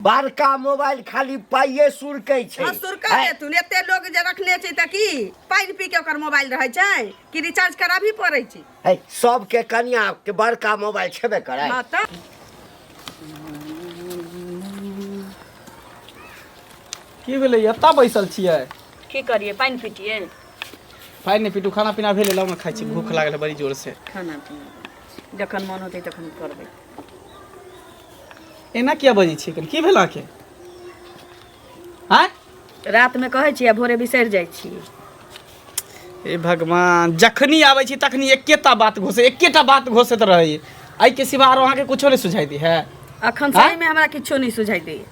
बड़का मोबाइल खाली पाइए सुरकै छै। हँ, सुरकै देथुन। एते लोग जे रखने छै तऽ की पानि पी के ओकर मोबाइल रहै छै कि रिचार्ज कराबही पड़ै छै? है, सबके कनिया के बड़का मोबाइल छेबे करै। हँ तऽ की भेलै, एतऽ बैसल छियै? की करियै, पानि पीटियै। पानि नहि पीटू, खाना पीना भेलै? लौ ने, खाइ छी, भूख लागल है बड़ी जोर से। खाना पीना जखन मन होतै तखन करबै। एना किया बजै छियै कनि? की भेल अहाँके? आँय? रातिमे कहै छियै आ भोरे बिसरि जाइ छियै। हे भगवान, जखनी आबै छी तखनी एकेटा बात घोसे, एकेटा बात घोसैत रहै। एहिके सिवा आरो अहाँके कुछो नहि सुझाइ दै है? अखन आँय? सहीमे हमरा किछो नहि सुझाइ दैए।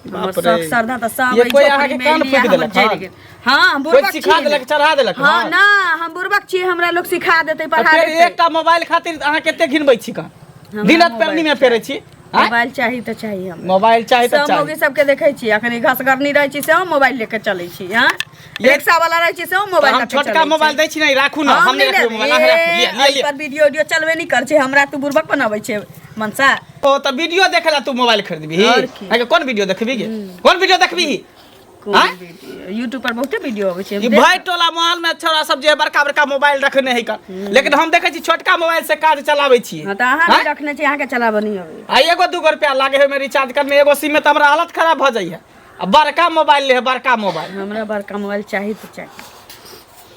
हमर बाप शौक रे। श्रद्धा तऽ सब ये एहि कोई झोपड़ी अहाँके मे कान एलियै, फूकि हमर देलक जरि हन? गेल। हँ, हम कोई बुड़बक सिखा छी। देलक, चढ़ा देलक? हँ हन? ना, हम बुड़बक छी, हमरा लोक सिखा देतै, तऽ पढ़ा फेर देतै। एकटा मोबाइल खातिर अहाँ कते घिनबै छी कान? हमरा दिन रात मोबाइल पेरनी में पेरै छी, आँय? मोबाइल चाही तऽ चाही हमरा। मोबाइल चाही तऽ सब चाही। मौगी सबके देखै छी, अखन ई घसगरनी रहै छी सेहो मोबाइल लेके चलै छी। हँ, ये- रिक्शा वाला रहै छी सेहो तऽ मोबाइल हम लऽ के छोटका चलै छै। मोबाइल दै छी ने, राखू ने। हम नहि नहि रखबै मोबाइल, अहाँ राखू। लिअ, लिअ, एहि लिअ। पर वीडियो उडियो चलबे नहि करै छै। हमरा तू बुड़बक बनाबै छै मनसा? ओ तऽ वीडियो देखे ला तू मोबाइल खरीदबही? आओर की? आगे कोन वीडियो देखबी गे? कोन वीडियो देखबी? कोन आँय? वीडियो? यूट्यूब पर बहुते वीडियो अबै छै। ई भाई टोला मोहल में छोरा सब जे बड़का बड़का मोबाइल रखने है का, लेकिन हम देखै छी छोटका मोबाइल से काज चलाबै छी। हँ तऽ अहाँ नहि आँय? रखने छी, अहाँके चलाबऽ नहि अबै। आ एगो दूगो रुपया लागे है रिचार्ज करने एगो सिम में तऽ हमरा हालत खराब भऽ जाइए। आ बड़का मोबाइल ले है, बड़का मोबाइल। हमरा बड़का मोबाइल चाही तऽ चाही।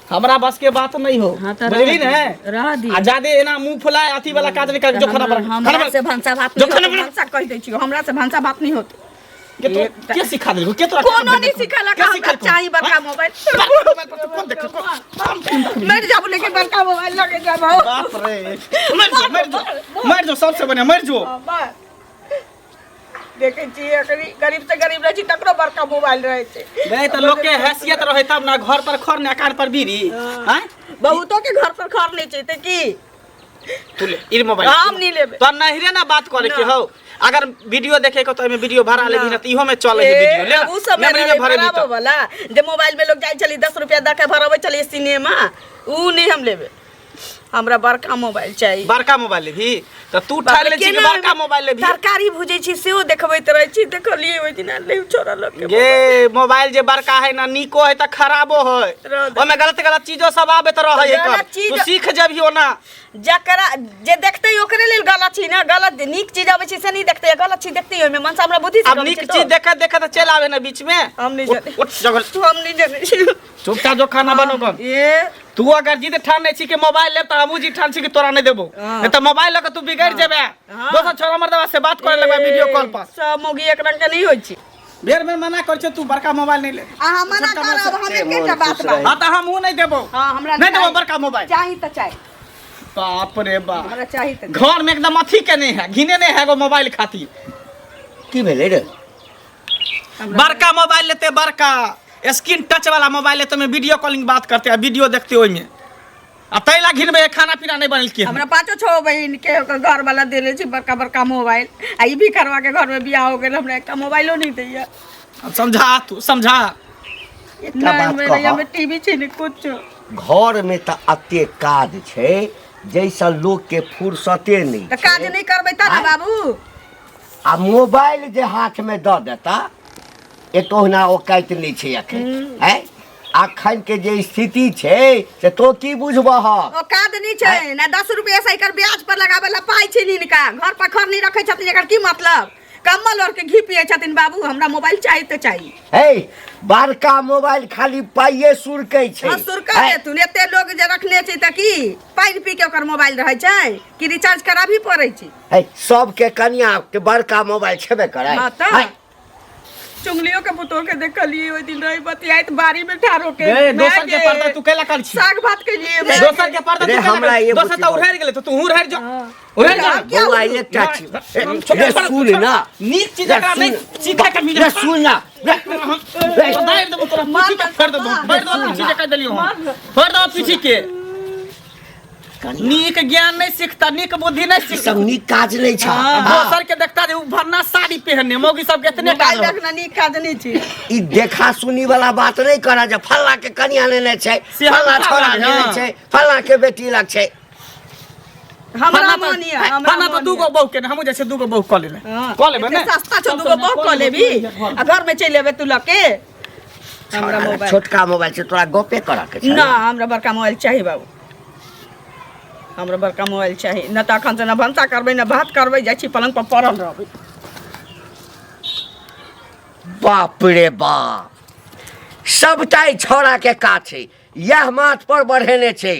हमरा बस के बात नहीं हो। हाँ तऽ बुझली रह ने? दियौ, रह दियौ। आ जादे एना मुंह फुलाए अथी वाला काज नहीं कर। जो खाना बना, हमरा खाना बना। से भनसा भात जो नहीं खाना होतै, बना। भनसा कहि दै छियौ, हमरा से भनसा भात नहीं होतै। के तो के सिखा देलको? के तोरा कोनो नहीं सिखेलक। के हमरा सिखेलको? चाही बड़का मोबाइल। बड़का मोबाइल पर तू कोन देख, कोन? मरि जाबू लेकिन बड़का मोबाइल लगे जाबू। बाप रे, मर जो, मर जो, मर जो, सबसे बढ़िया मर जो। देखै छियै, अखनी गरीब से गरीब रहै छै तकरो बड़का मोबाइल रहै छै। नहीं तऽ लोक के हैसियत रहे तब ना। घर पर खर ने कान पर बीड़ी, हैं? बहुतो के घर पर खर नहि छै तऽ की? तू ले ई मोबाइल। हम नहीं लेबै। तो नहिरे ना बात करे के ना। हो। अगर वीडियो देखे के तो एमे वीडियो भरा लेबी ना, त इहो में चले है वीडियो। ले ए, उ समय मेमोरी में रहै भरेबी भराबऽ तऽ वाला जे मोबाइल में लोग जाइ छली, 10 रुपया दऽ के भरबै छली सिनेमा, उ नहीं हम लेबै। हमरा बड़का मोबाइल चाही। बड़का मोबाइल लेबी तऽ तू ठानि लै छी कि केना बड़का मोबाइल लेबी? तरकारी भुजै छी सेहो देखबैत रहै छी। देखलियै ओहि दिना, ले छोड़ा लऽ के। गे, मोबाइल जे बड़का है ना, नीको है तऽ खराबो है। रह दे। ओमे गलत गलत चीजो सब आबैत रहै है। गलत एकर चीज- तू सीख जेबही ओना। जकरा जे देखतै ओकरे लेल गलत छी ने। गलत नीक चीज अबै छै से नहि देखतै, गलत चीज देखतै ओहिमे। मनसा हमरा बुद्धि आब सिखबै नीक छै चीज तो। देखत देखत चलि आबे ना बीच में। हम नहि उठ, जानै। उठ, जगल। तू हम नहि जानै छी। चुपचाप जो खाना बनो गन। ए तू अगर जिद ठान नहीं छी कि मोबाइल लेब, तऽ हमहूँ जिद ठान छी कि तोरा नहीं देबो। हाँ। नहीं तऽ मोबाइल लऽ के तू बिगड़ जेबे, हाँ। दोसर छोरा मर्दवा से बात करे लगबे वीडियो कॉल पर। सब मौगी एक रंग के नहीं होइ छै। बेर बेर मना कर छे, तू बड़का मोबाइल नहीं ले। अहाँ मना छोटका मोबाइल करब, हम एकेटा बात बाजब। हाँ, तऽ हमहूँ नहीं देबो। हाँ, हमरा नहीं देबो चाही। बड़का मोबाइल। चाही तऽ चाही। बाप रे बाप। हमरा चाही तऽ घर में एकदम अथी के नहीं है, घिने नहीं है एगो मोबाइल खातिर। की भेलै रे? बड़का मोबाइल लेते, बड़का स्क्रीन टच वाला मोबाइल लेते में वीडियो कॉलिंग बात करते आ वीडियो देखते ओहिमे, आ तै ला घिनबे खाना पीना नहीं बनल के। हमरा पाँचो छओ बहिन के ओकर घर वाला देले छै बड़का बड़का मोबाइल, आ ई भी करवा के घर में बियाह हो गेल, हमरा एकटा मोबाइलो नहीं दैया। अब समझा, तू समझा। एकटा नहीं बात मेरे कह। में टीवी छै ने कुछो। घर में तऽ अते काज छै जैसे लोग के फुर्सते नहीं। तऽ काज नहीं करबै तऽ ने बाबू। आ मोबाइल जे हाथ में दऽ देता, एतोहना औकाति नहि छै अखन है। अखन के जे स्थिति छै से तो की बुझबह? औकात नहीं छै ना, 10 रुपया साइकिल ब्याज पर लगाबै ला पाइ छै हिनका। घर पर खर नहीं रखै छथिन, एकर की मतलब? कम्बल ओढ़ के घी पियै छथिन। बाबू, हमरा मोबाइल चाही तऽ चाही। हे, बड़का मोबाइल खाली पाइए सुरकै छै। हँ, सुरकै देथुन। एते लोग जे रखने छै तऽ की पानि पी के ओकर मोबाइल रहै छै कि रिचार्ज कराबही पड़ै छै? है, सबके कनिया के बड़का मोबाइल छेबे करै। हँ तऽ है, चुंगलियों के पुतोह के देखलिए ओहि दिन रही बतियाइत बाड़ी में ठाढ़ होके। गे, दोसर माय के गे, पर्दा तू कैला कर छी? साग भात के लिए। दोसर के पर्दा रे, तू कैला हमरा कर? ये दोसर बुद्धि तऽ उड़ैर गेलै तऽ तू उड़ैर जो, उड़ैर जो। क्या बौआ, उड़ू? एकटा चीज रे, सुन ना। नीक चीज रे, एकरा नहीं सुन। सीखे के मिले। रे, सुन ना रे, रे, दाइर देबो तोरा पीछी के, फोड़ देबो, फोड़ देबो पीछी के, कह देलियो हम, फोड़ देबो पीछी के। नीक ज्ञान नहीं सीखता, नीक बुद्धि नहीं ई सीखता। सब नीक काज नहीं छ। हाँ, दोसर के देखता जे उ भरना साड़ी पहनने मौगी सब के इतने मोबाइल काज देखना नीक काज नहीं छै। ई देखा सुनी वाला बात नहीं कर जे फल्ला के कनिया लेने छै, से हम फल्ला का छोरा बात, लेने हाँ। छै, फल्ला के बेटी लग छै। हमरा फलना तऽ- मन यऽ, हमरा फलना तऽ मन दूगो बहू के ने हमहूँ जाइ छियै दूगो बहू कऽ लेबै हाँ, कऽ लेबै एते ने सस्ता छौ दूगो बहू कऽ लेबी आ घर में चलि एबै तू लऽ के हमरा मोबाइल छोटका मोबाइल से तोरा गपे करऽ के छै ना हमरा बड़का मोबाइल चाही बाबू हमरा बड़का मोबाइल चाही न तऽ एखन से न भनसा करबै न भात करबै जाइ छी पलंग पर पड़ल रहबै बाप रे बाप सबटा ई छौड़ा के काज छै इएह माथ पर बढ़ेने छै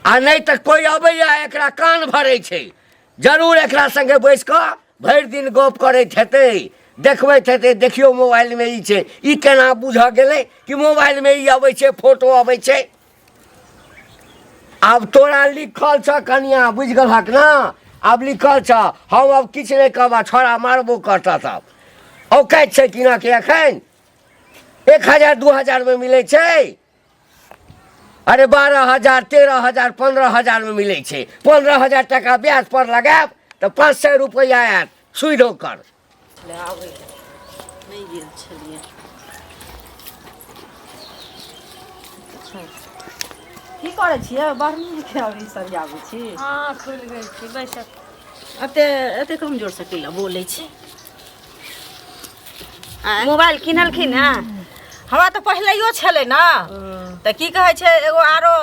आ नहि तऽ कोइ अबैया एकरा कान भरै छै जरूर एकरा संगे बैस कऽ भरि दिन गप करैत हेतै देखबैत हेतै देखियौ मोबाइलमे ई छै ई केना बुझऽ गेलै कि मोबाइलमे ई अबै छै फोटो अबै छै आब तोरा लिखल छह कनिया बुझि गेलहक ने आब लिखल छह हम आब किछु नहि कहब आ छोड़ा मारबो करतह तब औकाति छै कि ना कि एखन 1000 2000 मे मिलै छै अरे 12,000 13,000 15,000 मे मिलै छै 15,000 टाका ब्याज पर लगायब तऽ 500 रुपैआ आयत सुधि ओकर आबै नहि गेल छलियै की करै छियै बढ़नी के अभी सरियाबै छी हँ खुलि गेल छी बैसक एते एते कमजोर से कैला बोलै छी मोबाइल किनलखिन हँ हमरा तऽ पहिलैयो छलै ने तऽ की कहै छै एगो आरो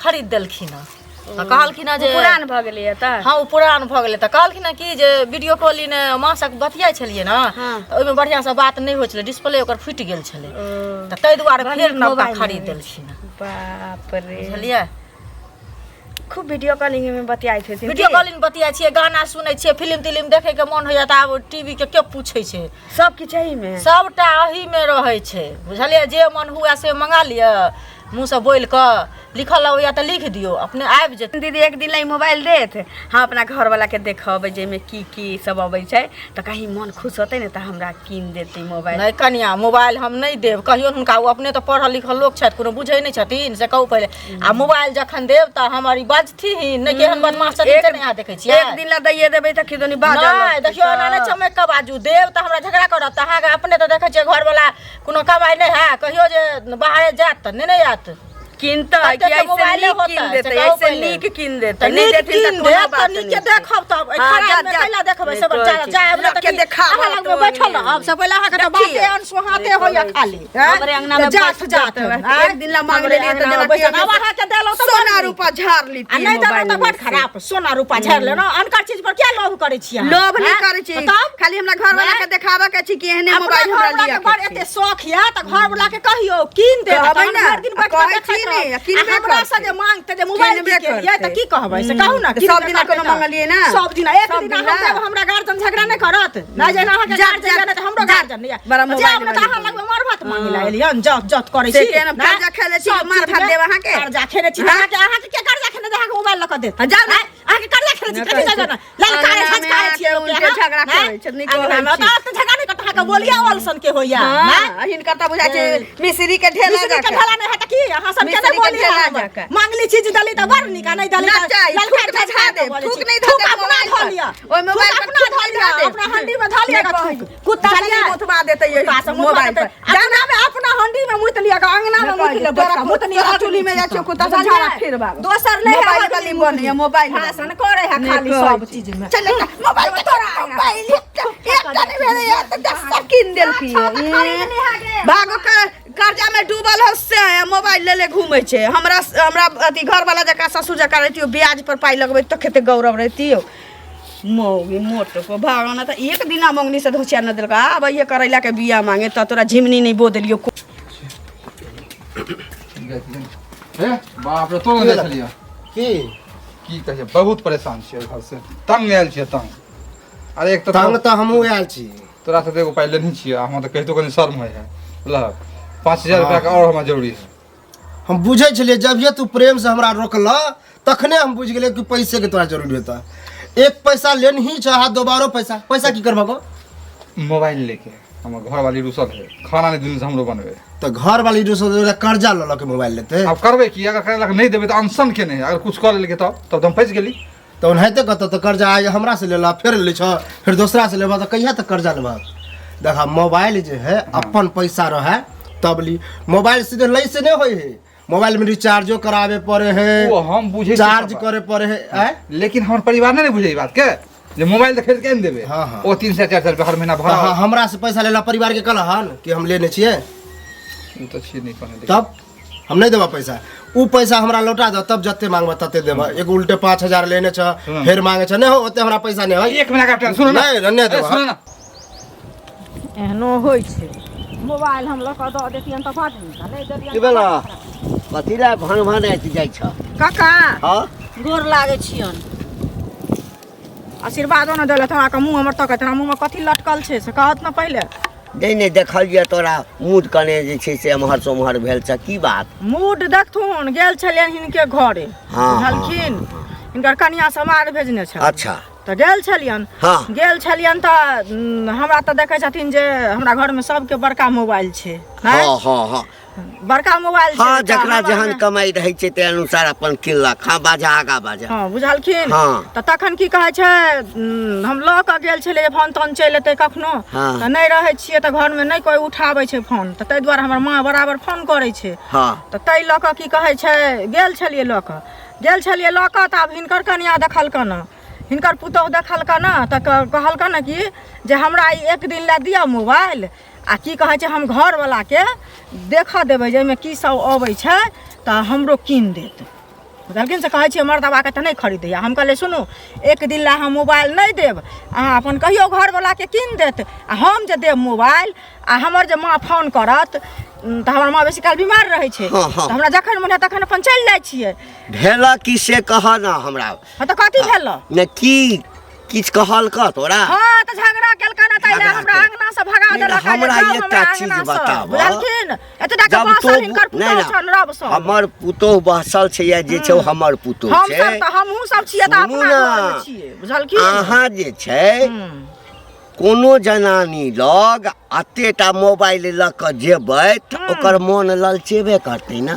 खरीद देलखिन हँ तऽ कहलखिन हँ जे पुरान भऽ गेलैए तऽ हँ ओ पुरान भऽ गेलै तऽ कहलखिन हँ कि जे वीडियो कॉलिंग माँसँ बतियाइ छलियै ने तऽ ओहिमे बढ़िआँसँ बात नहि होइ छलै डिस्प्ले ओकर फुटि गेल छलै तऽ ताहि दुआरे फेर नवका खरीद देलखिन हँ बाप रे बुझलियै खूब वीडियो कॉलिंग में बतियाइत हेथिन वीडियो की? कॉलिंग बतियाइ छियै गाना सुनै छियै फिल्म तिलिम देखैके मोन होइया तऽ आब टीवी के के पूछै छै सब किछु एहिमे सबटा एहीमे रहै छै बुझलियै जे मन हुए से मंगा लिअ मुँहसँ बोलि कऽ लिखल अबैया तऽ लिख दियौ अपने आबि जेतै दीदी एक दिन ला ई मोबाइल देत हम अपना घरवाला के देखबै जाहिमे की की सब अबै छै तऽ कहीं मन खुश होतै ने तऽ हमरा कीन देतै मोबाइल नहि कनिया मोबाइल हम नहि देब कहियो हुनका ओ अपने तऽ पढ़ल लिखल लोक छथि कोनो बुझै नहि छथिन से कहू पहिले आ मोबाइल जखन देब तऽ हमर ई बजथिन नहि केहन बदमाश छथिन से नहि अहाँ देखै छियै एक दिन ला दैये देबै तऽ खिदनी बाजऽ नहि लगतै देखियौ एना नहि चमकि कऽ बाजू देब तऽ हमरा झगड़ा करत तऽ अहाँके अपने तऽ देखै छियै घरवला कोनो कमाइ नहि है कहियो जे बाहरे जायत तऽ नहि ने आयत किनतै कते कि के ऐसे मोबाइले नीक कीन होतै, देतै से कहू ऐसे पहिले। नीक कीन देतै तऽ नहि नीक देथिन तऽ कीन कोनो देत तऽ बात नीके नहि छै। देखब तब एहि हाँ, खराब जा, मे जा। कैला देखबै नहि से कहै जा छी। जायब ने लोकके तऽ की देखाबऽ अहाँ लगमे तो बैठल नहि। रहब से पहिले अहाँके तऽ बाते देखियौ। अनसोहाँते होइया खाली हमरे अंगना में जात बैस जात जात। एक दिन ला मांग लेलियै तऽ जेना बैसल कि आब अहाँके देलहुँ तऽ सोना बड़ नीक। रूपा झाड़ आ लीतियै नहि देलहुँ मोबाइल तऽ बड़ में से। खराब सोना रूपा झाड़ि लेलहुँ अनकर चीज पर किया लोभ करै छियै अहाँ? लोभ नहि आँय? करै छी तऽ तब खाली हमरा घरवाला के देखाबऽ के छी कि एहने अपना मोबाइल हमरा घरवला लिअ के बड़ के एते शौख यऽ तऽ घरवला के कहियो कीन दे कहबै तहन ने, भरि दिन बैठ आ कऽ कहै देखैत छी ने, रहब। आ किनबे आ हमरा से करतै। जे मांगतै जे मोबाइल किनबे की केलियै तऽ करतै। की कहबै से कहू ने तऽ किनबे सब दिना करतै कोनो तऽ। मंगलियै ने। सब दिना एक सब दिना दिना। हम देब हमरा गार्जियन झगड़ा नहि करत नहि जेना अहाँके जा, गार्जियन जा, यऽ नहि तऽ हमरो जा। गार्जियन यऽ बड़ा जायब मोबाइल ने तऽ अहाँ वाली। लगमे मार भात मांगे ला एलियन जत जत करै से छी केना नहि? कर्जा खेले छी, सब मार भात चीजमे देब अहाँके? कर्जा खेने छी हाँ? अहाँके अहाँके के कर्जा खेने जे अहाँके मोबाइल लऽ कऽ देत हाँ, जाउ ने। आँय? अहाँके कर्जा खेने छी नहि कथी कहै जाउ छी। ने ललकारे अंगनामे झझकारे छियै आके लोकके उनके अहाँ? झगड़ा नहि? करै छथि, नहि कहै अंगनामे छी। तऽ झगड़ा नहि करत अहाँके बोलिया ऑल के होइया नहि? हाँ, हिनकर तऽ बुझाइ छै मिश्री के ढेला मिश्री के जकाँ। ढेला नहि है तऽ की अहाँ सबके मिश्री नहि के बोली ढेला हमर। जकाँ। मांगली चीज देली तऽ बड़ नीक आ नहि देली ना तऽ चाही, ललकार थूक नहि झझकार धऽ देब, कऽ बोलै थूक छी। नहि धऽ थूक देब अपना मोबाइल धऽ पर। लिअ ओहि मोबाइल थूक पर अपना थूक धऽ नहि लिअ धऽ देब। अपना हंडी में धऽ लिअ नहि कहै थूक छी। कुत्ता से बुझलियै? नहि मुतबा देतै एहि कुत्ता से मुतबा मोबाइल देतै। पर। अंगना में अपना हंडी में मुत लिअ ग, अंगना में मुत लिअ तोरा बैठ कऽ, मुत लिअ तोरा चुल्ही में जाइ छियौ, कुत्ता से बुझलियै? झाड़ा फिरबाब। दोसर नहि मोबाइल है वाली बनैया, मोबाइल वाली। भाषण करे है नहि खाली कहै सब छी। चीज में चल एकटा मोबाइल के तोरा मोबाइल एकटा एकटा नहि भेलै यार तऽ 10 टा कीन देलकी भागो कर्जा में डूबल हो से है, मोबाइल ले ले घूमै छै हमरा हमरा अथी घरवाला जकाँ ससुर जकाँ रहितियो ब्याज पर पाइ लगबै तऽ कते गौरव रहितियो मौगी मोट को भागो ना तऽ एक दिना मंगनी से धोसिया न देलक आब ये करैला के बिया मांगे तऽ तोरा झिमनी नहीं बो देलियो हे बाप रे तोरा नहि छलियै की की कहियै बहुत परेशान छियै घर से तंग आयल छियै तंग अरे एक तऽ तंग तऽ हमहूँ आयल छी तोरा से तऽ एगो पाइ लेने छियै हमरा तऽ कहितो कनि शर्म होइ है बुझलहक 5000 रुपया के और हमरा जरूरी है हम बुझै छलियै जभिये तू प्रेम से हमरा रोकलह तखने हम बुझि गेलियै कि पैसे के तोरा जरूरी होता एक पैसा लेनही छ हाथ दोबारो पैसा पैसा की करबह गो मोबाइल लेके हमर घर वाली रुसल है खाना नहि दिन से हमरो बनबे तऽ घर वाली जो से कर्जा लऽ लऽ के मोबाइल लेते आब करबै की अगर करेला के नहि देबै तऽ अनशन केने है अगर कुछ कऽ लेलकै तब तब तऽ हम फँसि गेली तऽ ओनाहिते कहतौ तऽ कर्जा आइ हमरा से लेलह फेर लै छह फेर दोसरा से लेबह तऽ कहिया तक कर्जा लेबह देखा मोबाइल जे है अपन पैसा रहे तब ली मोबाइल सीधे लै से नहि होइ है मोबाइल में रिचार्जो करावे पड़े है, ओ हम बुझै छियै चार्ज पापा। करे पड़े है। आँय? लेकिन हमर परिवार नहि ने बुझै ई बात के जे मोबाइल तऽ खरीद के आनि देबै। हाँ, हाँ। ओ 300 400 रुपया हर महीना तऽ भरा। हमरा से पैसा लेला परिवार के कहलहन कि हम लेने छियै? ओ तऽ छियै नहि कहने। तब हम नहीं देबा पैसा, उ पैसा हमरा लौटा दो, तब जते मांगबा तते देबा। एक उल्टे 5000 लेने छ, फेर मांगे छ। नहीं हो, ओते हमरा पैसा नहीं है। एक महीना का टाइम सुनो ना। नहीं, नहीं ए, देबा। सुनो ना। एहनो होइ छै, मोबाइल हम लऽ कऽ दऽ देतियनि तऽ बड नीक, आ नहि देलियनि। की भेला? कथी लए भन भनाइत जाइ छ? काका। हँ। गोर लागै छियनि। आशीर्वादो ने देलथि हमरा के, मुँह हमर तकैत, हमरा मुँहमे कथी लटकल छै से कहत ने पहिले। नहि नहि, देखलियै तोरा मूड कने जे छै से एम्हर से ओम्हर भेल छ, की बात? मूड देखथुन, गेल छलियनि हिनके घरे। हाँ, बुझलखिन, हिनकर कनिया समार भेजने छल। अच्छा। तऽ गेल छलियनि। हाँ। गेल छलियनि तऽ हमरा तऽ देखै छथिन जे हमरा घरमे सबके बड़का मोबाइल छै। हाँ हाँ हाँ बड़का मोबाइल छै। हाँ तऽ जकरा हमरा जहन मे- कमाई रहै छै ताहि अनुसार अपन किनलक। हाँ, बाजा, आगा बाजा। हँ, बुझलखिन। हाँ। तऽ तखन की कहै छै, हम लऽ कऽ गेल छलियै जे फोन तोन चलि एतै कखनो। हाँ। तऽ नहि रहै छियै तऽ घरमे नहि कोइ उठाबै छै फोन, तऽ ताहि दुआरे हमर माँ बराबर फोन करै छै। हाँ। तऽ ताहि लऽ कऽ की कहै छै, गेल छलियै लऽ कऽ, गेल छलियै लऽ कऽ, तऽ आब हिनकर कनिया देखलकन, हिनकर पुतोहु देखलकन, तऽ कहलकन कि जे हमरा ई एक दिन लए दिअ मोबाइल, आ की कहै छै, हम घरवलाके देखऽ देबै जे एहिमे की सब अबै छै, तऽ हमरो कीन देत। बुझलखिन, से कहै छियै मर्दबाके तऽ नहि खरीदैए। हम कहलियै, सुनू, एक दिन लए हम मोबाइल नहि देब, अहाँ अपन कहियौ घरवलाके कीन देत, आ हम जे देब मोबाइल, आ हमर जे माँ फोन करत, तऽ हमर माँ बेसी काल बीमार रहै छै। हाँ, हाँ। तऽ हमरा जखन मन हैत तखन अपन चलि जाइ छियै। भेल की से कह ने हमरा। हँ, तऽ कथी भेल? ने की किछु कहलक तोरा? हँ, तऽ झगड़ा केलकन तै लए झगड़ा हमरा केल- अंगना से भगा नहि, देलक। हमरा जाउ एकटा हमरा चीज अंगना से। बताबऽ। बुझलखिन, एतेटा के जब बसल तो हिनकर नहि पुतोहु ना, छन रब सन। हमर पुतोहु बसल छै या जे छै ओ हमर पुतोहु हम छै। सब तऽ हमहूँ सब छियै तऽ सुनू अपना ना। घरमे छियै, बुझलखिन। अहाँ जे छै हूँ। कोनो जनानी लग एतेटा मोबाइल लऽ कऽ जेबै तऽ ओकर मोन ललचेबे करतै ने।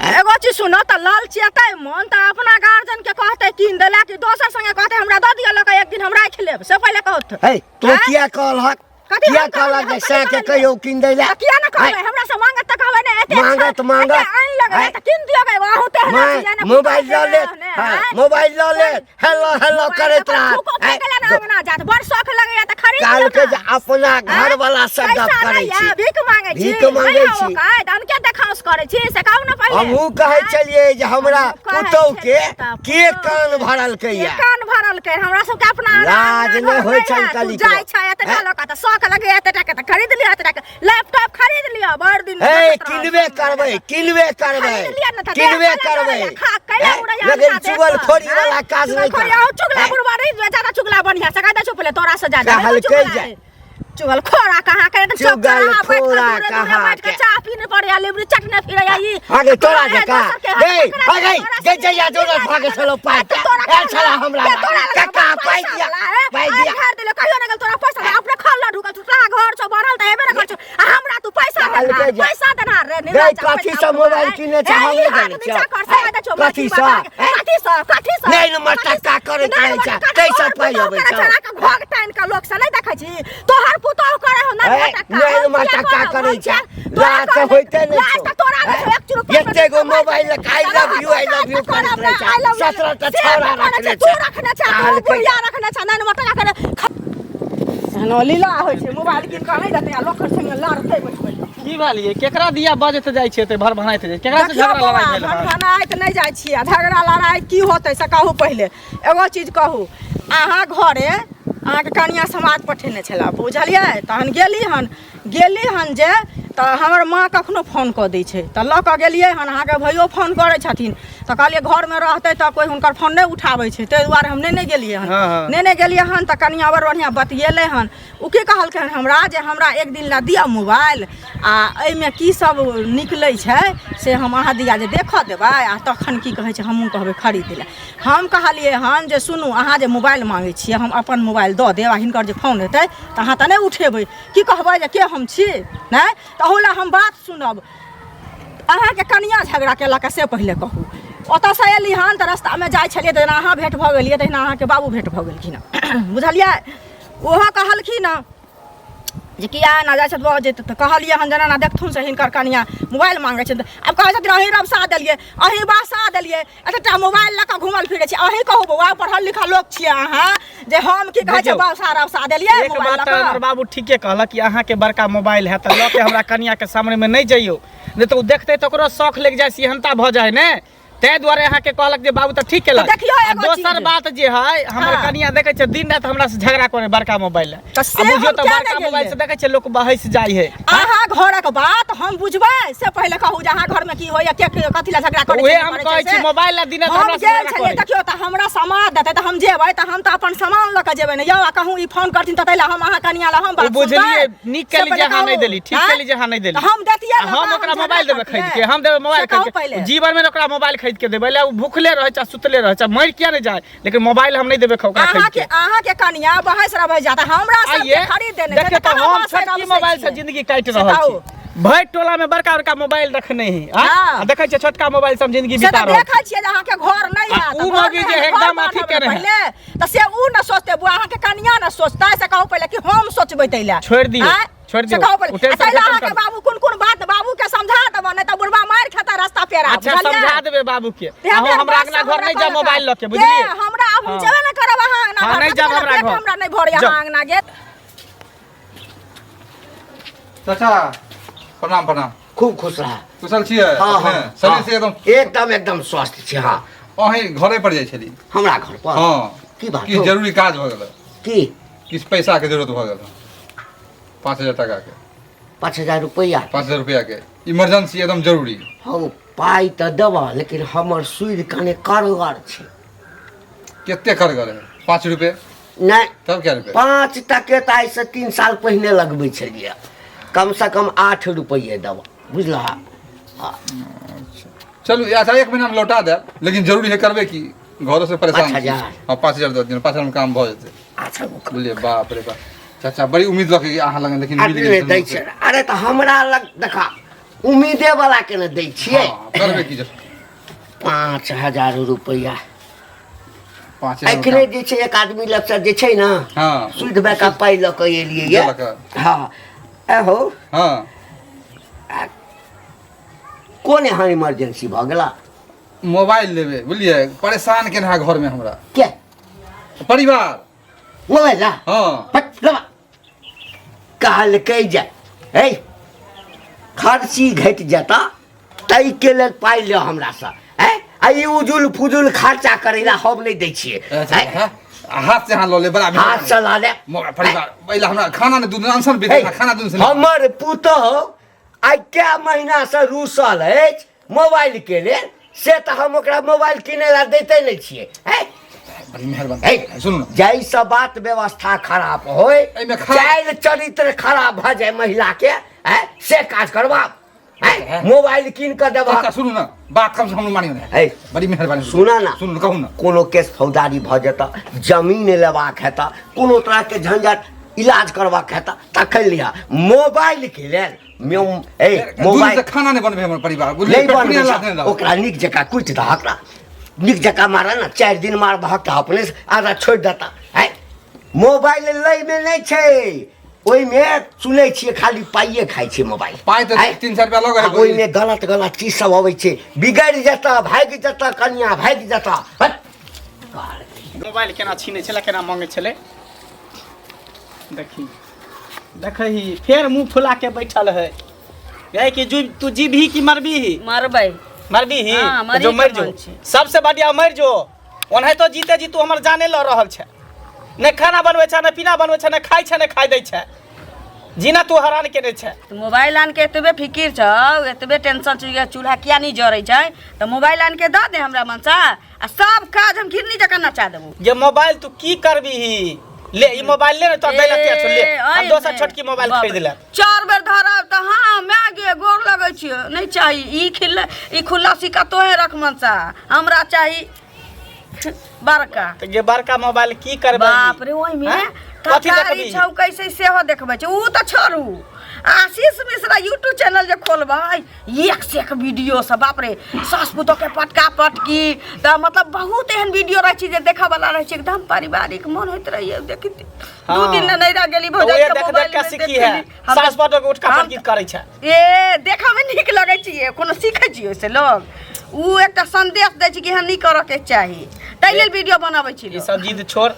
एगो चीज सुनो, तऽ ललचेतै मोन तऽ अपना गार्जियन के कहतै कीन देला कि दोसर संगे कहतै हमरा दऽ दिअ लऽ कऽ एक दिन हम राखि लेब, से पहिले कहत। हे, तू आँय? किया कहलहक? कथी किया हम कहलियै? कहलक जे हम कथी सएह के कहलियै? कहियो कीन दै लए? तऽ किया ने कहबै? आँय? हमरा से मांगत तऽ कहबै ने, एते मांगत, मांगत। एते आनि लगलै आँय? तऽ कीन दियौ गे, अहूँ तेहने माय, छियै ने, मोबाइल पुतोहु लऽ ले। तेहने, हाँ, आँय? मोबाइल लऽ ले, हेलो हेलो करैत रहत। थूको आँय? फेंकले ने अंगना जात, बड़ शौख लगैया तऽ खरीद लिअ कहलकै ने। जे अपना घर वाला से पैसा गप करै नहि छी, यऽ, भीख मांगै छी। भीख मांगै नहि छी। औकात, अनके देखाउस करै छी, से कहू ने पहिले। हमहूँ कहै आँय? छलियै जे हमरा हमहूँ कहै पुतोहु के छलियै तऽ के पुतोहु कान भरलकै के या? कान भरलकै? हमरा सबके अपना लाज अंगना नहि घर होइ नहि छनि है। तू कनिको। जाइ छै एतेक हैं? लऽ कऽ तऽ शौख लगैया एतेक के तऽ खरीद लिअ, एतेक के लैपटॉप खरीद लिअ, भरि दिन हे, देखैत रहब। किनबे करबै, किनबे करबै, खरीद लिअ ने तऽ किनबे देख कैला करबै। डरैया, खा कैला हैं? उड़ैया लेकिन अंगना देख चुगलखोरी कऽ, वाला हैं? काज नहि चुगलखोरी, करब। अहूँ चुगला हैं? बुढ़वा नहीं, ज्यादा चुगला बढ़िया से कह दै छौ पहिले तोरा से ज्यादा नहीं कहलकै चुगला जे- है। चुगलखोरा कहाँ के एकदम चौक चौराहा बैठ कऽ चुगलखोरा दूरे दूरे कहाँ बैठ कऽ के? चाह पीने पड़ैया, लिबरी चटने फिरैया ई। आगे तोरा तोरा जकाँ। दोसर के हाथ गई, पकड़ा आ गई, तोरा गई से जइया जोरत भागे छलो पाइ तो तोरा आयल छला हमरा के तोरा लग कक्का, पैसा पाइ दिया, वाला है? पाइ आइ दिया। घर देले कहियो नहि गेल तोरा पैसा दे, अपने खल ढुकल छौ, तोरा घर छौ बढ़ल तऽ हेबे ने करै छौ, आ हमरा तू पैसा कहलकै देनहार, जे- पैसा देनहार रे गई, निर्लज्ज, कथी पैसा से वाला मोबाइल है? किने छै, ए, हम ई नहि हाथ जानै नीचा छियौ। कर से दै छौ, कथी माटी से? बता के। ए? कथी से? कथी से? नहि ने कथी से? मटक्का करैत नहि रहै छै, मटक्का, ताहि से तोहर पाइ पुतोहु अबै करै छौ। छै, अहाँके घोघ तानि कऽ लोक से नहि देखै छी, तोहर पुतोहु करै हो, नहि ए, मटक्का, नहि हम किया मटक्का करब? करै हम छै। किया? तोरा लाज तऽ करब? होइते नहि लाज छौ। तऽ तोरा नहि छौ, एक चुरुक एते गो मोबाइल लऽ कऽ I love you, I love you करैत रहै छै। 17 टा छौड़ा रखने तू छै। रखने छै, तू कहलकै बुढ़िया रखने छै, नहि मटक्का करे। एहनो लीला होइ छै, मोबाइल कीन कऽ नहि देतै आ लोक संगे लड़तै बैठ बैठ कऽ। की भेलियै? केकरा दिया बजैत जाइ छियै एते भर भनाइत जाइ? केकरा से देखियौ झगड़ा लड़ाई बौआ, भेल हन? भनभनाइत नहि जाइ छियै। आ झगड़ा लड़ाइ की होतै से कहू पहिले। एगो चीज कहू, अहाँ घरे अहाँके कनिया समाज पठेने छलए, बुझलियै? तहन गेली हन, गेली हन जे तऽ हमर माँ कखनो फोन कऽ दै छै, तऽ लऽ कऽ गेलियै हन। अहाँके भैयो फोन करै छथिन, तऽ कहलियै घरमे रहतै तऽ कोइ हुनकर फोन नहि उठाबै छै, ताहि दुआरे हम नहि ने गेलियै हन। हँ, हँ। नहि ने गेलियै हन तऽ कनिया बड़ बढ़िआँ बतियेलै हन। ओ की कहलकै हन हमरा जे हमरा एक दिन लए दिअ मोबाइल, आ एहिमे की सब निकलै छै से हम अहाँ दिया जे देखऽ देबै, आ तखन की कहै छै हमहूँ कहबै खरीद लए। हम कहलियै हन जे सुनू, अहाँ जे मोबाइल मांगै छियै, हम अपन मोबाइल दऽ देब, आ हिनकर जे फोन हेतै तऽ अहाँ तऽ नहि उठेबै, की कहबै जे के हम छी? नहि तऽ अहू लए हम बात सुनब। अहाँके कनिया झगड़ा केलक से पहिले कहू। ओतऽसँ एली हन तऽ रस्तामे जाइ छलियै तऽ जेना अहाँ भेँट भऽ गेलियै तहिना अहाँके बाबू भेँट भऽ गेलखिन हँ, बुझलियै? ओहो कहलखिन हँ जे किया एना जाइ छथि बजैत तऽ कहलियै हन जेना एना देखथुन से हिनकर कनियाँ मोबाइल मांगै छथि। आब कहै छथिन अहीं रमसा देलियै, अहीं बसा देलियै, एतेटा मोबाइल लऽ कऽ घुमल फिरै छी। अहीं कहू बौआ, पढ़ल लिखल लोक छियै अहाँ, जे हम की कहै छै देखियौ, बसा रमसा देलियै एक मोबाइल बात लऽ तऽ कऽ। हमर बाबू ठीके कहलक कि अहाँके बड़का मोबाइल है तऽ लऽ के हमरा कनियाके सामनेमे नहि जइयौ, नहि तऽ ओ देखतै तऽ ओकरो शौख लागि जाइ, सिहनता भऽ जाइ ने। ताहि दुआरे अहाँके कहलक जे बाबू तऽ ठीक केलक। तऽ देखियौ आ एगो दोसर चीज। बात जे है, हमर हाँ। कनिया देखै छै दिन राति हमरा से झगड़ा करे बड़का मोबाइल है। तऽ से आ बुझियौ हम तऽ किया बड़का नहि मोबाइल से गेलियै? देखै छै लोक बहस जाइ है। अहाँ घरक बात हम बुझबै से पहिले कहू जे अहाँ घरमे की होइया, के के कथी लए झगड़ा करै उहे छै, हम करै कहै छै छी से। मोबाइल ला दिन राति हम हमरा से गेल झगड़ा छलियै करै। देखियौ तऽ हमरा सामान देतै तऽ हम जेबै, तऽ हम तऽ अपन सामान लऽ कऽ जेबै ने यौ। आ कहूँ ई फोन करथिन तऽ ताहि लए हम अहाँ कनिया लए हम ओ बात बुझलियै सुनबै? नीक से केली जे पहिले अहाँ नहि कहू। देली, ठीक आँय? केली जे अहाँ नहि देली। तऽ हम देतियै आ ने हम तऽ ओकरा झगड़ा मोबाइल देबै खरीद के, करतियै। हम देबै मोबाइल से कहू खरीद के पहिले। जीवन में ओकरा मोबाइल खरीद के देबै ले, ओ भूखले रहै चाहे सुतले रहै चाहे मरि किया नहि जाय, लेकिन मोबाइल हम नहि देबै ओकरा खरीद अहाँके के। अहाँके कनिया बहस रहबै जाता हमरा सबके आइए खरीद देने छै देखियौ तऽ तऽ कहाँ हम बहसै छोटकी रमसै मोबाइल से छियै? जिंदगी काटि से रहल कहू। छी। भरि टोला में बड़का बड़का मोबाइल रखने है। आँय? हाँ। आ देखै छियै छोटका मोबाइल से हम जिंदगी से बिता तऽ रहल देखै छियै जे अहाँके घर नहि आ हैत, उ घर मौगी नहि जे हैत, एकदम घर अथी बनब केने है। पहिले तऽ से उ न सोचतै बुआ, अहाँके कनिया न सोचतै। से कहू पहिले कि हम सोचबै ताहि लए। छोड़ि दियौ, आँय? छोड़ि से दियौ। कहू पहिले। ओ टेंशन आ ताहि लए खतम अहाँके करू। बाबू कोन कोन बात बाबू के समझा देबऽ, नहि तऽ बुढ़बा मारि खेता रास्ता पेरा। अच्छा बुझलियै? समझा देबै बाबू के। तेहन अहूँ तेहन हमरा बात अंगना सब घर हमरा नहि जाउ कहलक। मोबाइल लऽ के, के बुझलियै? हमरा आब हम हाँ। जेबे नहि करब अहाँ अंगना हाँ, घर। नहि कथी जायब लए हमरा पेट घर। हमरा नहि भरैया जाउ। अहाँ अंगना गेल। चाचा प्रणाम प्रणाम। खूब खुश रह। कुशल छियै? हाँ अपने? हाँ। शरीर से एकदम एकदम एकदम स्वस्थ छी। हाँ अहीं घरे पर जाइ छली? हमरा घर पर? हाँ। की बात किछु हौ? जरूरी काज भऽ गेल। की? किछु पैसा के जरूरत भऽ गेल, 5000 टाका के। 5000 रुपैआ? 5000 रुपया के इमरजेंसी, एकदम जरूरी। हौ पाइ तऽ देबह, लेकिन हमर सूद कने करगर छै। कते करगर है? 5 रुपये? नहि। तब क्या रुपये? 5 टके तऽ आइसँ 3 साल पहिने लगबै छलियै। कमसँ कम 8 रुपैए देबह, बुझलह? हाँ। चलू अच्छा, 1 महीना में लौटा देब, लेकिन जरूरी है करबे की, घरों से परेशान पाँच छी। हजार। हाँ 5000 दऽ दियौ, 5000 में काम भऽ जेतै। अच्छा बुझलियै? बाप रे बाप चाचा, बड़ी उम्मीद लऽ के अहाँ लग, लेकिन मिल अरे गेल। दै छै। अरे तऽ हमरा लग देखा, उम्मीदे वाला के ने दै छियै। हाँ, करबे की? 5000 रुपैआ। 5000। एखने जे छै एक आदमी लगसँ जे छै ने, हाँ, सुधि बैका पाइ लऽ कऽ एलियै ये। देलक। हाँ एहो। हाँ। कोन एहन इमरजेंसी भऽ गेला? मोबाइल लेबै, बुझलियै? परेशान केने है घरमे हमरा के परिवार। मोबाइल ला? हाँ। हट, लबा। कहलकै जे हे खर्ची घटि जेता ताहिके लेल पाइ ले हमरासँ। हैं आ ई उजुल फुजुल खर्चा करै ला हम नहि दै छियै। अच्छा, हैं? हाँ, हाथ से अहाँ लऽ ले बड़ा हाथ से लऽ ले। मोबाइल परिवार पहिले हमरा खाना ने दूध अनसन हे, बीत खाना दूध से नहि। हमर पुतोह आइ कए महीनासँ रूसल अछि मोबाइल के लेल, से तऽ हम ओकरा मोबाइल किनै ला दैते नहि छियै। हैं? बड़ी मेहरबानी। हे, सुनू ने। जाहिसँ बात व्यवस्था खराब होय, एहिमे खराब- चालि चरित्र खराब भऽ जाय महिला के, हैं? से काज करबा, हैं? मोबाइल कीन कऽ देबह। चाचा सुनू ने बात, कम से कम मानियो ने। हे, बड़ी मेहरबानी। सुना ना। सुनू ने, कहू ने। कोनो केस फौजदारी भऽ जेतऽ, जमीन लेबाक हेतऽ, कोनो तरहके झंझट इलाज करबाक हेतऽ, तखन लिहऽ। मोबाइल के लेल ए दूध मोबाइल से खाना नहि बनबै हमर परिवार, बुझलियै? नहि पेट बनबै पुनिया छै। लाथ नहि रहत। ओकरा नीक जकाँ कुटि दहक ने, नीक जकाँ मारऽ ने, 4 दिन मारबहक तऽ अपने से आधा छोड़ि देता। है मोबाइल लैमे नहि छै, ओहिमे सुनै छियै खाली पाइए खाइ छै मोबाइल। पाइ तऽ आँय? 300 रुपया लगै आ है। ओहिमे गलत गलत चीज सब अबै छै, बिगड़ि जेतऽ, भागि जेतऽ, कनिया भागि जेतऽ। हट। मोबाइल केना छीनै छलै, केना मांगै छलै, देखी देखही फेर मुंह फुला के बैठल है। गए कि जू तू जीबही कि मरबीही? मरबै। मरबीही? हाँ, तऽ मरी जो के मरि जो। मन छै। सबसे बढ़िया मरि जो। ओनाहितो जीते जी तू हमर जाने लऽ रहल छै, नहि खाना बनबै छै, नहि पीना बनबै छै, नहि खाइ छै, नहि खाइ दै छै, जीना तू हरान केने छै। तऽ मोबाइल आन के एतबे फिकिर छौ, एतबे टेंशन छौ जे चूल्हा किया नहि जरै छै, तऽ मोबाइल आन के दऽ दे हमरा मनसा, आ सब काज हम घिरनी जकाँ नचा देबो। जे मोबाइल तू की करबीही? ले ई मोबाइल ले ने, तो दै लतिया छौ, ले ए, हम दोसर ओहिमे। छोटकी मोबाइल बाप खरीद रे। ले। 4 बेर धरब तऽ हाँ my गे गोर लगै छियौ, नहि चाही ई खिल, ई खुल्ला सिक्का तोहे रख मनसा, हमरा चाही बड़का। तऽ जे बड़का मोबाइल की करबै? बाप रे, ओहिमे हैं? कथी तरकारी देखबी छौकै छै सेहो देखबै छै ओ तऽ छोड़ू आशीष मिश्रा यूट्यूब चैनल जे खोलबै एक से एक वीडियो सब बाप रे सास पुतोह के पटका पटकी तऽ मतलब बहुत एहन वीडियो रहै छै जे देखऽ वाला रहै छै एकदम पारिवारिक मन होइत रहैए देखिते दू दिन ने नैरा गेली तऽ भौजाई ओहे के देख मोबाइल देख के में सीखी है देखली। हम सास पटो के उठका हम पटकी करै छै ए देखऽ में नीक लगै छै कोनो सीखै छियै ओहिसँ लोग उ एकटा संदेश दै छै कि हँ नहीं करऽ के चाही ताहि लेल वीडियो बनाबै छी ई लोग। सब जिद छोड़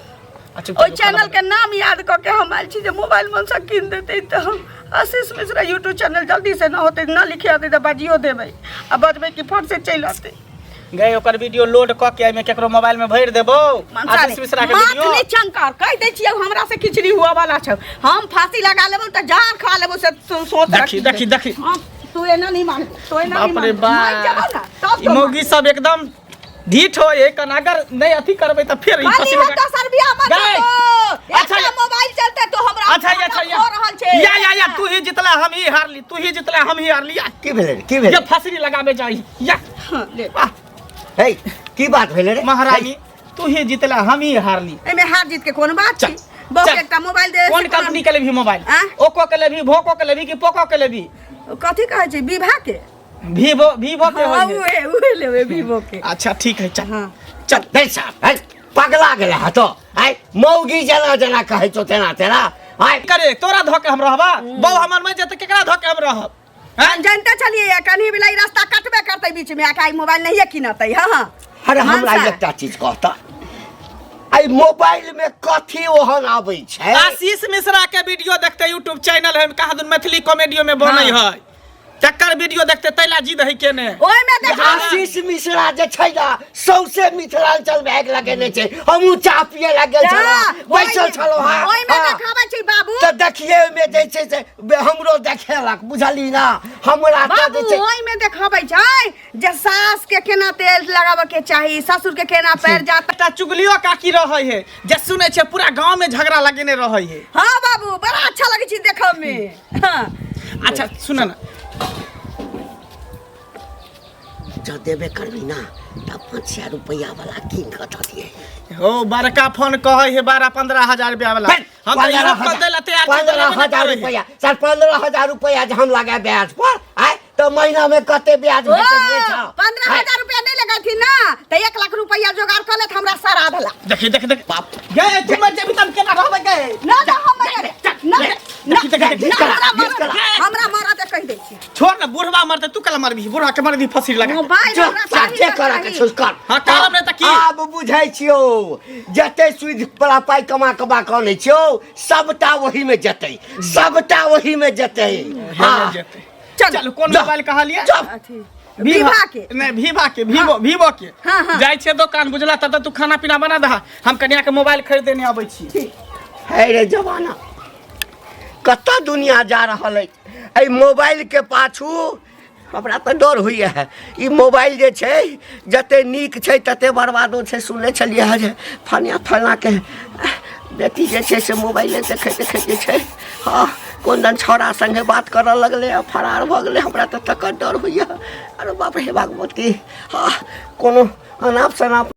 आ चुपचाप ओहि चैनल के नाम याद कऽ के हम आयल छी जे मोबाइल मनसँ कीन देतै तऽ हम आशीष मिश्रा यूट्यूब चैनल जल्दी से न होतै न लिखे अतै तऽ बाजियो देबै आ बजबै कि फट से चलि अतै गए ओकर वीडियो लोड क के एहिमे केकरो मोबाइल में भरि देबो आशीष मिश्रा के माथ वीडियो नहि चंकर कहि दै छियौ हमरा से खिचड़ी हुआ वाला छौ हम फांसी लगा लेबौ तऽ जहर खा लेबौ से सोच देखी देखी देखी हम तू एना नहीं मान तू एना नहीं बाप रे मान मरि जेबौ ना बाप तब ई तो मौगी सब एकदम ढीठ हो एक अगर नहीं अथी करबै तऽ फेर ई खाली फंसी हम लगा दोसर बियाह मत गए। करो अच्छा, अच्छा मोबाइल चलते तो हमरा अच्छा ये अच्छा हो रहल छै या या या तू ही जितला हम ही हारली तू ही जितला हम ही हारली या की भेलै रे? की भेलै ये फसरी लगाबे जाई या ले। वाह, हे की बात भेलै रे महारानी तू ही जितला हम ही हारली एमे हार जीत के कोन बात चल, छै बहु चल। के एकटा मोबाइल दे कोन कंपनी के लेबी मोबाइल आँ? ओको के लेबी भोको के लेबी कि पोको के लेबी कथी कहै छै विवाह के वीवो वीवो के हाँ, होई है उहे उहे लेबै वीवो के अच्छा ठीक है चल हाँ चल नहीं साहब है पगला गेला है तो आय मौगी जना जना कहै छौ तेना तेना आय करे तोरा धो के हम रहबा बौ हमर मर जेतै केकरा धो के हम रहब हैं? हम जानते छलिए कन्ही बिलाई रास्ता कटबे करतै बीच में आके आई मोबाइल नहीं किनतै हाँ हाँ अरे हमरा मानसा। एकटा चीज कहता आई मोबाइल में कथी ओहन आबै छै आशीष मिश्रा के वीडियो देखते यूट्यूब चैनल है कहाँ दुन मैथिली कॉमेडियो में बनै है तकर वीडियो देखते तैला जिद है केने ओहिमे देखा आशीष मिश्रा जे छै ने सौंसे मिथिलांचल में आगि लगेने छै हमहूँ चाह पिए लग गेल छलहुँ बैसल छलहुँ हँ ओहिमे हँ। देखाबै छै बाबू तऽ देखिए ओहिमे जे छै से हमरो देखेलक बुझली ना हमरा तऽ बाबू जे छै ओहिमे देखाबै छै जे सास के केना तेल लगाबऽ के चाही ससुर के केना पैर जात एकटा चुगलियो काकी रहै है जे सुनै छै पूरा गांव में झगड़ा लगेने रहै है हाँ बाबू बड़ा अच्छा लगै छै देखऽ में हाँ अच्छा सुन ना जँ देबे करबी ना तऽ 5000 रुपैआ वाला कीन कऽ दऽ दियै हो बड़का फोन कहै है 12-15 हजार रुपया वाला हम तऽ यूरोप पर दै ला तैयार छी, पंद्रह लेबे नहि हजार करै है। रुपैआ सर 15,000 रुपैआ जे हम लगाए ब्याज पर आय तऽ महीना में कते ब्याज ओ भेटैत रहै छौ? पंद्रह आँय? हजार रुपया नहीं लगैथिन ना तऽ 1 लाख रुपया जोगाड़ कऽ लेत हमरा सरा धला देखी देख देख बाप गे तू मर जेबी तब केना रहबै गे ना ना हम मरे ना ना देखी, देखी, देखी, ना हमरा मरत देखी। हमरा मरत कहि दै छी छोड़ ना बुढ़वा मरते तू कला मरबी बुढ़वा के मरबी फंसी लगा के। मोबाइल जो, हमरा चाही जे तऽ करऽ के चाही। छौ कर हाँ, करब नहि तऽ की? आब बुझै छियौ जते सुधि बला पाइ कमा कमा कऽ अनै छियौ सबटा ओहीमे जेतै सबटा ओहीमे जेतै हाँ जेतै। चल चलू कोन जा। मोबाइल कहलियै चुप अथी विवाह के नहीं विवा के वीवो वीवो के हाँ, हाँ। जाइ छियै दोकान बुझला तब तक तू खाना पीना बना दहा हम कनिया के मोबाइल खरीदेने अबै छी है रे जमाना कतऽ दुनिया जा रहल अछि एहि मोबाइलके पाछू हमरा तऽ डर होइए ई मोबाइल जे छै जते नीक छै तते बर्बादो छै सुनने छलियै हँ जे फनिया फलनाके बेटी जे छै से मोबाइले देखैत देखैत जे छै हँ कोन दन छौड़ा सङ्गे बात करऽ लगलै आ फरार भऽ गेलै हमरा तऽ तकर डर होइए अरे बाप रे हे भगवती हँ कोनो अनाप शनाप